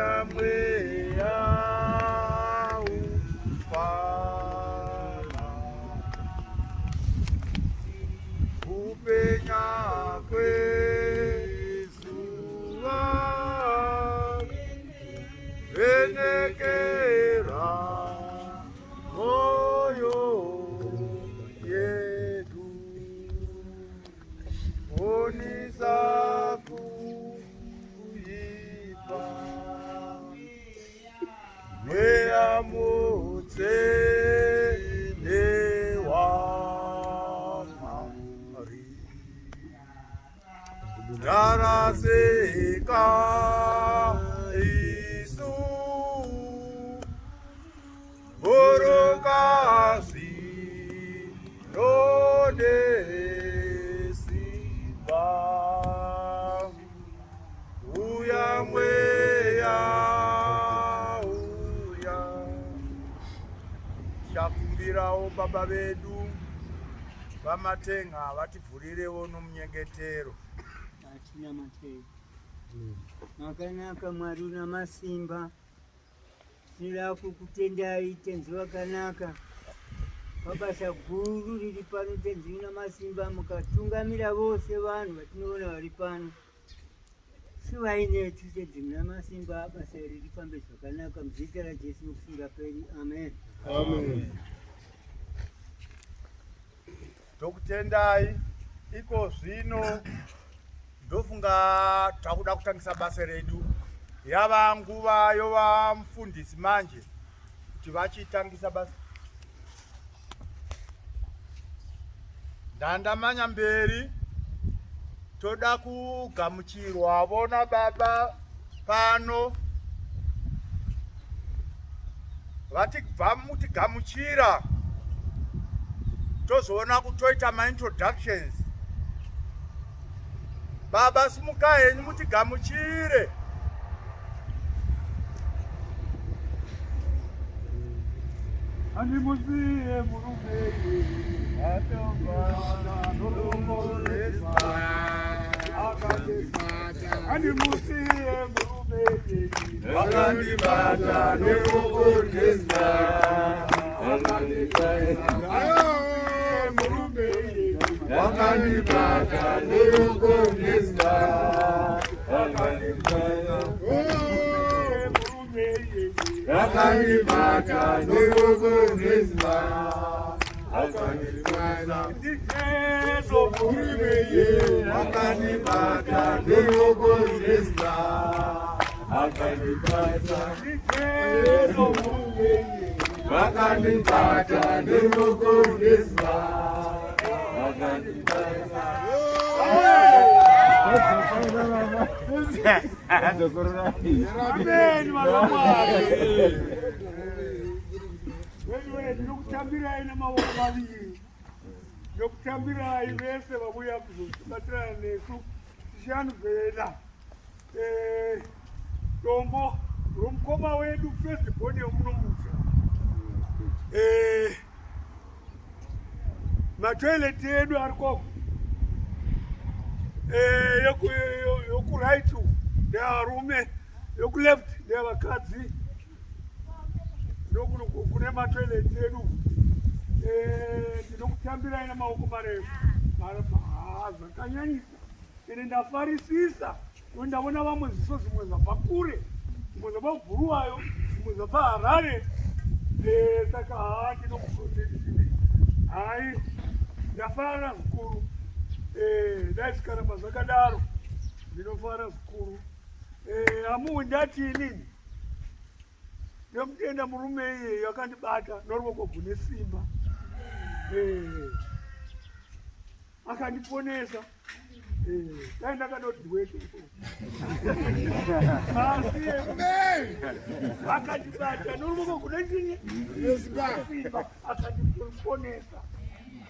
Uya mweya ufana kupenya kwezuva venekera moyo yedu onisa kuipa mweya mutsvene waMwari tarasika isu buruka zvino nesimba uya mweya uya tichakumbirawo baba vedu vamatenga vativhurirewo nomunyengetero. Ngatinamatei. Makanaka Mwari una masimba. Tinoda kukutendai Tenzi wakanaka pabasa guru riri pano Tenzi una masimba mukatungamira vose vanhu vatinoona vari pano. Sivai nesu Tenzi muna masimba basa iri rifambe zvakanaka muzita raJesu nokusingaperi. Amen. Amen. Tokutendai iko zvino ndofunga takuda kutangisa basa redu yava nguva yova mufundisi manje kuti vachitangisa basa ndandamanya mberi toda kugamuchirwa vona baba pano vatibva mutigamuchira tozoona kutoita maintroductions baba simuka henyu mutigamuchire Handimusiye murume handimusiye murume Wakandibata neruoko rwezva murume Wakandibata neruoko rwezva murume Wakandibata neruoko rwezva ndiJesu murume Wakandibata neruoko rwezva Akandibata ndiJesu murume Wakandibata neruoko rwezva Wakandibata Amen vanamwari. Wewe ndinokutambirai nemaoko maviri. Ndinokutambirai vese vabuya kuzobatirana nesu tichanzvera eh, dombo romukoma wedu first born yemuno musha. Eh, matoilet edu ari koko eh, yokuright ndeyevarume yokuleft ndeyevakadzi ndokune matoilet edu eh, ndinokutambirai namaoko marefu zvakanyanyisa ende ndafarisisa Ko ndaona vamwe zviso zvimwe zvabva kure, zvimwe zvabva kuBhuruwayo, zvimwe zvabva Harare. Eh, saka haa ndinokuprotect. Hai, ndafara zvikuru. Eh, dai zvikaramba zvakadaro. Ndinofara zvikuru. Eh, amuwi ndati inini. Ndomutenda murume iyeyo akandibata noruoko gune simba. Eh. Akandiponesa. Eh, dai ndakadodweke asi akandibata noruoko kune chinyi simba akandiponesa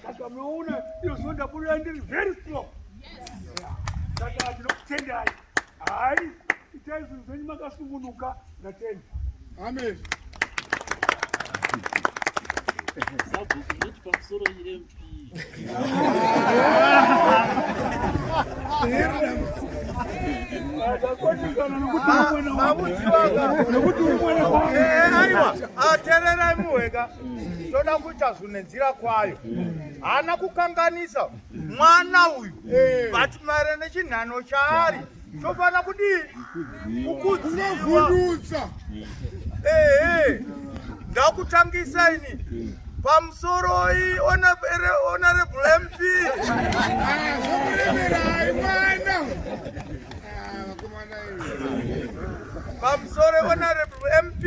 saka munoona iyo zuva ndabuda ndiri very strong saka ndinokutendai hai itai zvinhu zvenyu makasungunuka ndatenda amen Sabhuku ndoti pamusoro EMP. Aiwa, atererai muhweka, toda kuita zvinhu nenzira kwayo. Haana kukanganisa mwana uyu, but maererano nechinhano chaari tofanira kudii? Kukudziwa. Ehe, ndakutangisa ini pamusoroi honorable MP. Pamusoro honorable MP,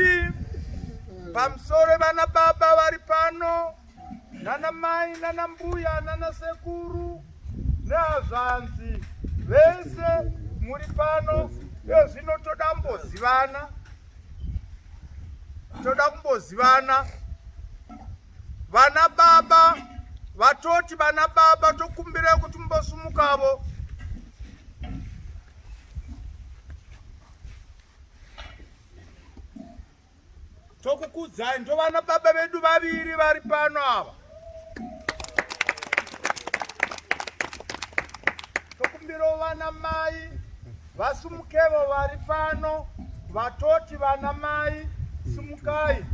pamusoro vana baba vari pano, nana mai, nana mbuya, nana sekuru nehazvanzi vese muri pano. Ezvino toda kumbozivana, toda kumbozivana. Vana baba vatoti vana baba tokumbira kuti mumbosumukavo. Tokukudzai, ndovana baba vedu vaviri vari pano ava. Tokumbirawo vana mai vasumukevo vari pano, vatoti vana mai sumukai.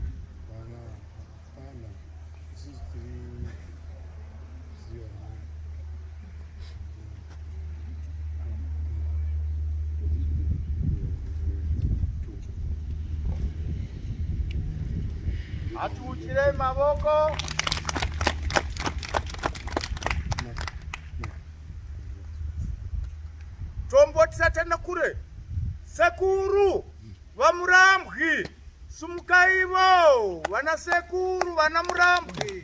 Hatiuchirei mavoko. Tomboti satana kure. Sekuru vaMurambwi, sumukaivo vana sekuru vana Murambwi.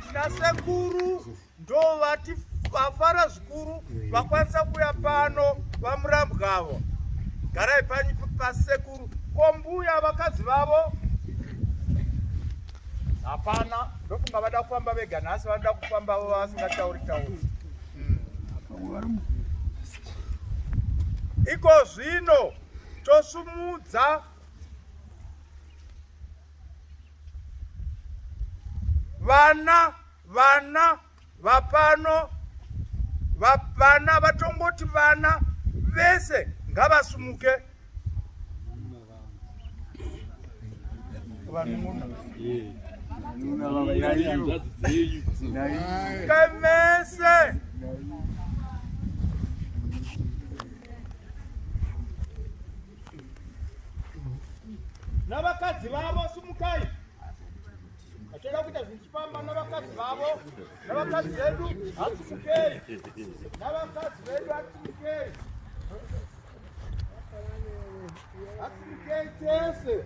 Tina sekuru ndo vati vafara zvikuru vakwanisa kuuya pano vaMurambwi avo. Garai panyi pasekuru. Ko mbuya vakadzi vavo hapana, ndofunga vada kufamba vega nhasi, vanoda kufamba vasingatauri tauri. Iko zvino tosumudza vana vana vapano, vana vatongoti vana vese ngavasumuke. Kemese navakadzi vavo sumukai. Atoda kuita zvinhu chifamba navakadzi vavo, navakadzi vedu hatisumukei, navakadzi vedu hatisumukei, hatisumukei tese.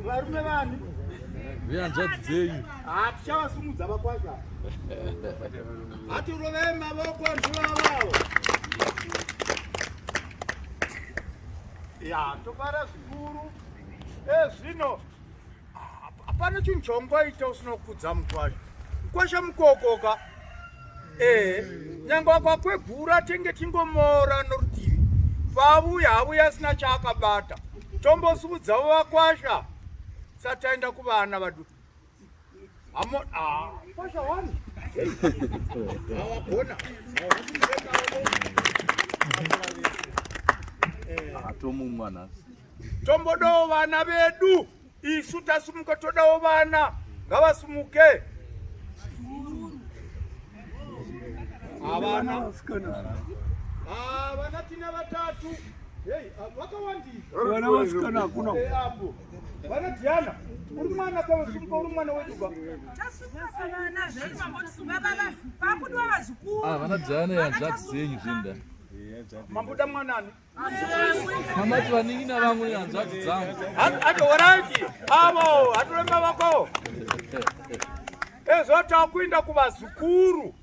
Varume vani vehanzvadzi dzenyu hatichavasumudza vakwasha. Hatirovei mavoko ndivavavo. Ya, tofara zvikuru. Ezvino hapana chinhu chaungaita usina kukudza mukwasha. Mukwasha mukokoka. Nyange wakakwegura tenge tingomora norutivi. Pavuya havuya asina chaakabata. Tombosumudzawo vakwasha sataenda kuvana vaduku. Amo kwasha wani. Hawagona. Atomumwa nhasi. Tombodawo vana vedu isu tasumuka, todawo vana ngavasumuke. Havana vana tina vatatu. Hey, vakawandisa vana vasikana hakuna. Apo vana Diana, uri mwana kawesumuka, uri mwana wedu ka. Pakudiwa vazukuru. Vana Diana hanzvadzi dzenyu zvinda. Mambuda mwanani? Mamati vanin'ina vangu nehanzvadzi dzangu. Atoraiti avo hatorema vako. Ezvo takuinda kuvazukuru.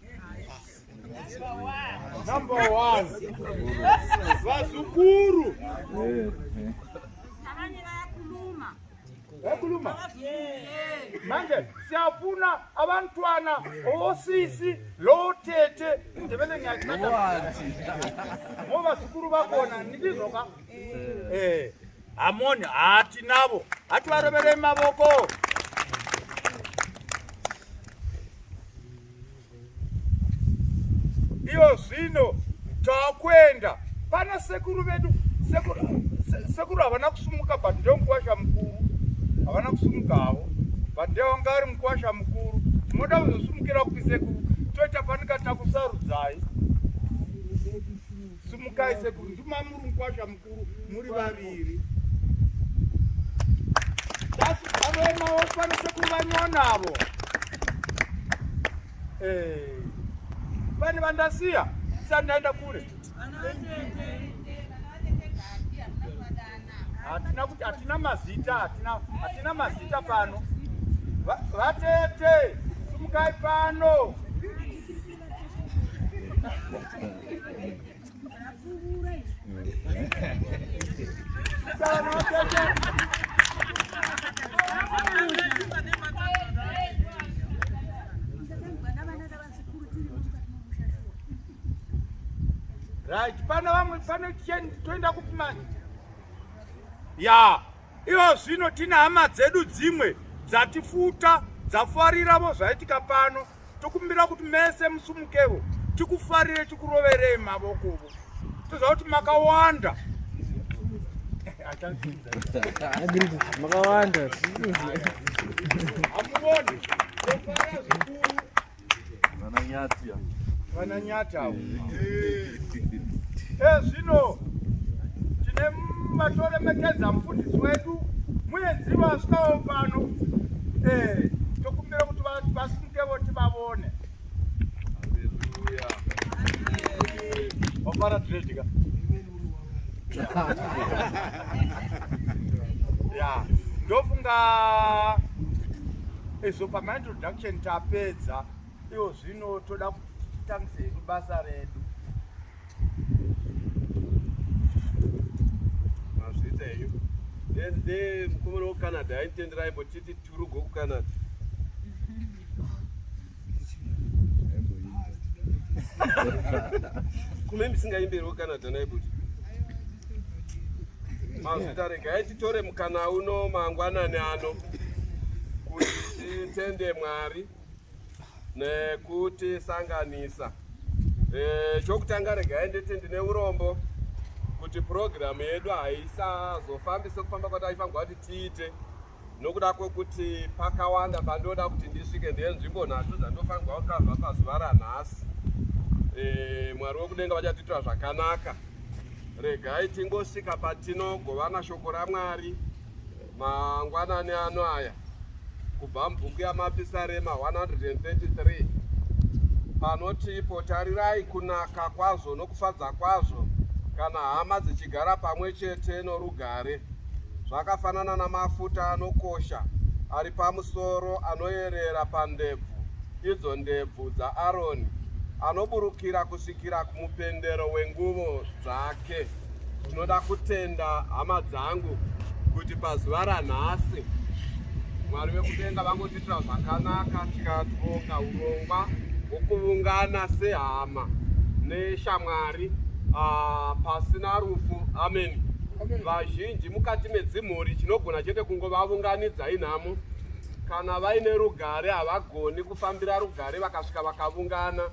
Number 1. Vazukuru. Ekuluma. Manje siyafuna abantwana osisi lo tete ndebele ngiyaqeda. Ngoba zukuru bakhona nibizwa ka. Amoni hati nabo. Hati varobere mavoko. Iyo zvino takuenda pana sekuru vedu. Sekuru havana kusumuka, but ndio mukwasha mukuru. Havana kusumuka havo, but ndio wanga ari mukwasha mukuru. Moda kuzosumukira kupi sekuru? Toita panika takusarudzai. Sumukai sekuru, ndima muri mukwasha mukuru, muri vaviri. Vanoemawo pano sekuru vanyonavo. Eh, pane vandasiya sati ndaenda kure. Hatina kuti hatina mazita, hatina mazita pano. Vatete, sumukai pano. Right, pana vamwe pano toenda kupi manje? Ya, iyo zvino tina hama dzedu dzimwe dzatifuta dzafariravo zvaitika pano. Tokumbira kuti mese musumukevo tikufarire tikuroverei mavokovo. Toziva kuti makawanda. Makawanda. Hamuvoni? Tofara zvikuru. Vana Nyati. Vana Nyati avo. Zvino tine vatoremekedza mufundisi wedu muenzi vasvikawo pano. Tokumbira kuti vasimukevo tivavone. Hallelujah. Wafara dread ka? Ya, ndofunga izvo pamaintroduction tapedza. Iyo zvino toda kuti titangise hedu basa redu. Mazviita henyu. Nde mukomana wekuCanada aitendera imbotiti turugo kuCanada. Kume misingaimberi wekuCanada naibuti. Mazvita, regai titore mukana uno mangwanani ano kuti titende Mwari nekutisanganisa. Chokutanga regai nditi ndine urombo kuti purogiramu yedu haisazofambi sekufamba kwataifanirwa kuti tiite, nokuda kwekuti pakawanda pandoda kuti ndisvike ndenzvimbo nhatu dzandofanirwa kukavha pazuva ranhasi. Mwari wekudenga vachatiitira zvakanaka. Regai tingosvika patinogovana shoko raMwari mangwanani ano aya kubva mubhuku yaMapisarema 133 panoti ipo: tarirai kunaka kwazvo nokufadza kwazvo kana hama dzichigara pamwe chete norugare. Zvakafanana namafuta anokosha ari pamusoro, anoyerera pandebvu, idzo ndebvu dzaAroni, anoburukira kusvikira kumupendero wenguvo dzake. Tinoda kutenda, hama dzangu, kuti pazuva ranhasi Mwari vekudenga vangotiitira zvakanaka, tikaronga urongwa hwokuvungana sehama neshamwari pasina rufu. Amen. Vazhinji mukati medzimhuri chinogona chete kungovavunganidza inhamo. Kana vaine rugare havagoni kufambira rugare, vakasvika vakavungana.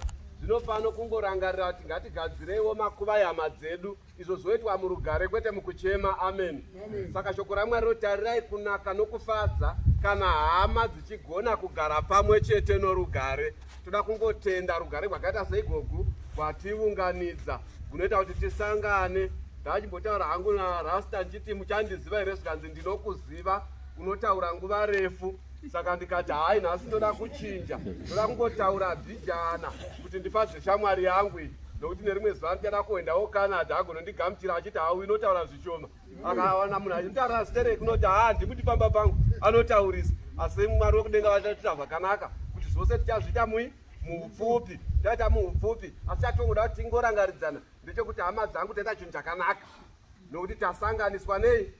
Zvinofano kungorangarira kuti ngatigadzireiwo makuva ehama dzedu, izvo zvoitwa murugare kwete mukuchema. Amen. Saka shoko raMwari rotarirai kunaka nokufadza kana hama dzichigona kugara pamwe chete norugare. Toda kungotenda rugare rwakaita seigogu rwatiunganidza, gunoita kuti tisangane. Ndachimbotaura hangu naRasta ndichiti, muchandiziva here? Zvikanzi, ndinokuziva, unotaura nguva refu. Saka ndikati, hai, nhasi ndoda kuchinja, ndoda kungotaura bhijana kuti ndifadze shamwari yangu iyi, nokuti nerimwe zuva ndichada kuendawo Canada, agonondigamuchira achiti, hau, inotaura zvishoma. Akawana munhu achitaura stereki unoti, haa, ndimuti pamba pangu anotaurisa. Asi Mwari wekudenga vachatiita zvakanaka kuti zvose tichazviita mui muupfupi, taita muupfupi. Asi chatongoda kuti tingorangaridzana ndechekuti, hama dzangu, taita chinhu chakanaka nokuti tasanganiswa nei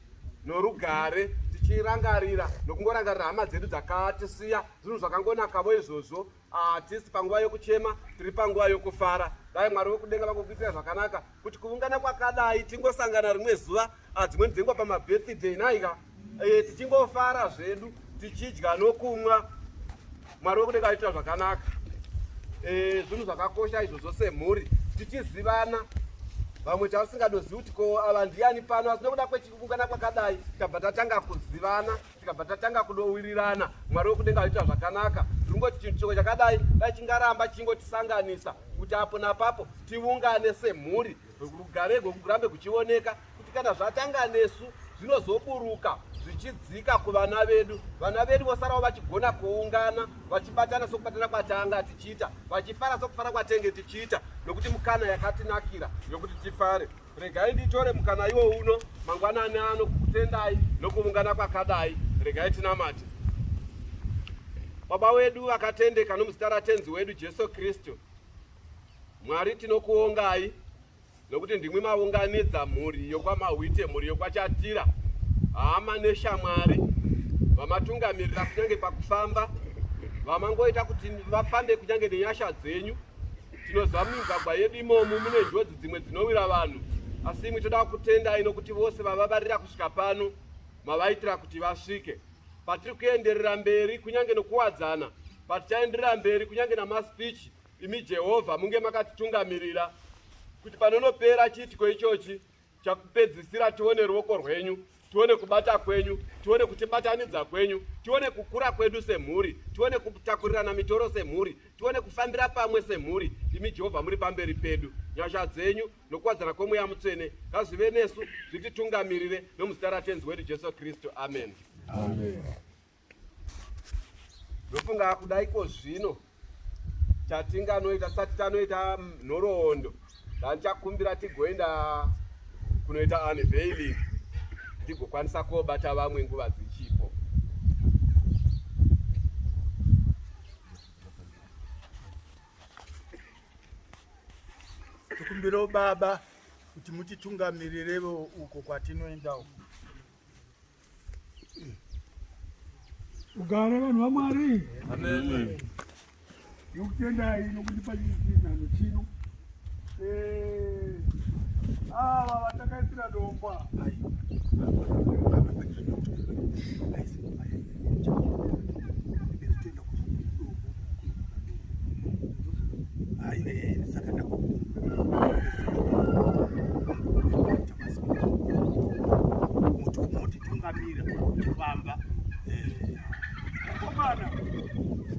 norugare, tichirangarira nokungorangarira hama dzedu dzakatisiya. Zvinhu zvakangonakavo izvozvo. Hatisi panguva yokuchema, tiri panguva yokufara. Dai Mwari wekudenga vagokuitira zvakanaka kuti kuvungana kwakadai tingosangana rimwe zuva, dzimweni dzenguva pamabirthday naika, tichingofara zvedu, tichidya nokumwa. Mwari wekudenga aitira zvakanaka. Eh, zvinhu zvakakosha izvozvo semhuri tichizivana vamwe tavasingadozivi kuti ko ava ndiyani pano asi nokuda kwechikungana kwakadai tikabva tatanga kuzivana tikabva tatanga kudowirirana mwari wekudenga aita zvakanaka tingoti chinhu chiko chakadai dai chingaramba chingotisanganisa kuti apo napapo tiungane semhuri rugare rwekurambe kuchioneka kuti kana zvatanga nesu zvinozoburuka zvichidzika kuvana vedu vana vedu vosarawo vachigona kuungana vachibatana sokubatana kwatanga tichiita vachifara sokufara kwatenge tichiita nokuti mukana yakatinakira yokuti tifare regai nditore mukana iwo uno mangwanani ano kukutendai nokuungana kwakadai regai tinamate baba wedu vakatendeka nomuzita ratenzi wedu jesu kristu mwari tinokuongai nokuti ndimwi maunganidza mhuri yokwaMahwite, mhuri yokwaChatira, hama neshamwari vamatungamirira kunyange pakufamba, vamangoita kuti vafambe kunyange nenyasha dzenyu. Tinoziva mumigwagwa yedu imomu mune njodzi dzimwe dzinowira vanhu, asi imwi toda kutendai nokuti vose vavavarira kusvika pano mavaitira kuti vasvike. Patiri kuenderera mberi kunyange nokuwadzana, patichaenderera mberi kunyange namaspeech Imi Jehovha munge makatitungamirira kuti panonopera chiitiko ichochi chakupedzisira tione ruoko rwenyu, tione kubata kwenyu, tione kutibatanidza kwenyu, tione kukura kwedu semhuri, tione kutakurirana mitoro semhuri, tione kufambira pamwe semhuri. Imi Jehovha muri pamberi pedu. Nyasha dzenyu nokuwadzana kwomweya mutsvene ngazvive nesu zvititungamirire nomuzita raTenzi wedu Jesu Kristu. Amen. Amen. Ndofunga kuda iko zvino chatinganoita tisati tanoita nhoroondo ndandichakumbira tigoenda kunoita unveiling tigokwanisa kobata vamwe nguva dzichipo. Tokumbirawo baba kuti mutitungamirirevo uko kwatinoenda uko. Ugare vanhu vaMwari. Amen. Nokutendai nokundipa chinhano chino. Eh, ava vatakaisira dombo apa. Motitungamira kufamba vakomana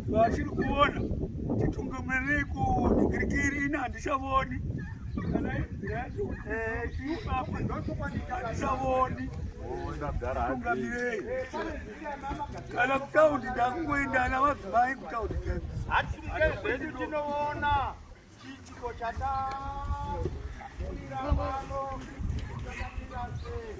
vachiri kuona titungamirei kunhingirikiri ini handichavoni kana inzira yacho handichavoni tungamirei kana kutaundi ndakungoenda navadzimai kutaundi hatisingezedu tinoona Chiitiko chatakwira pano chakamira sei?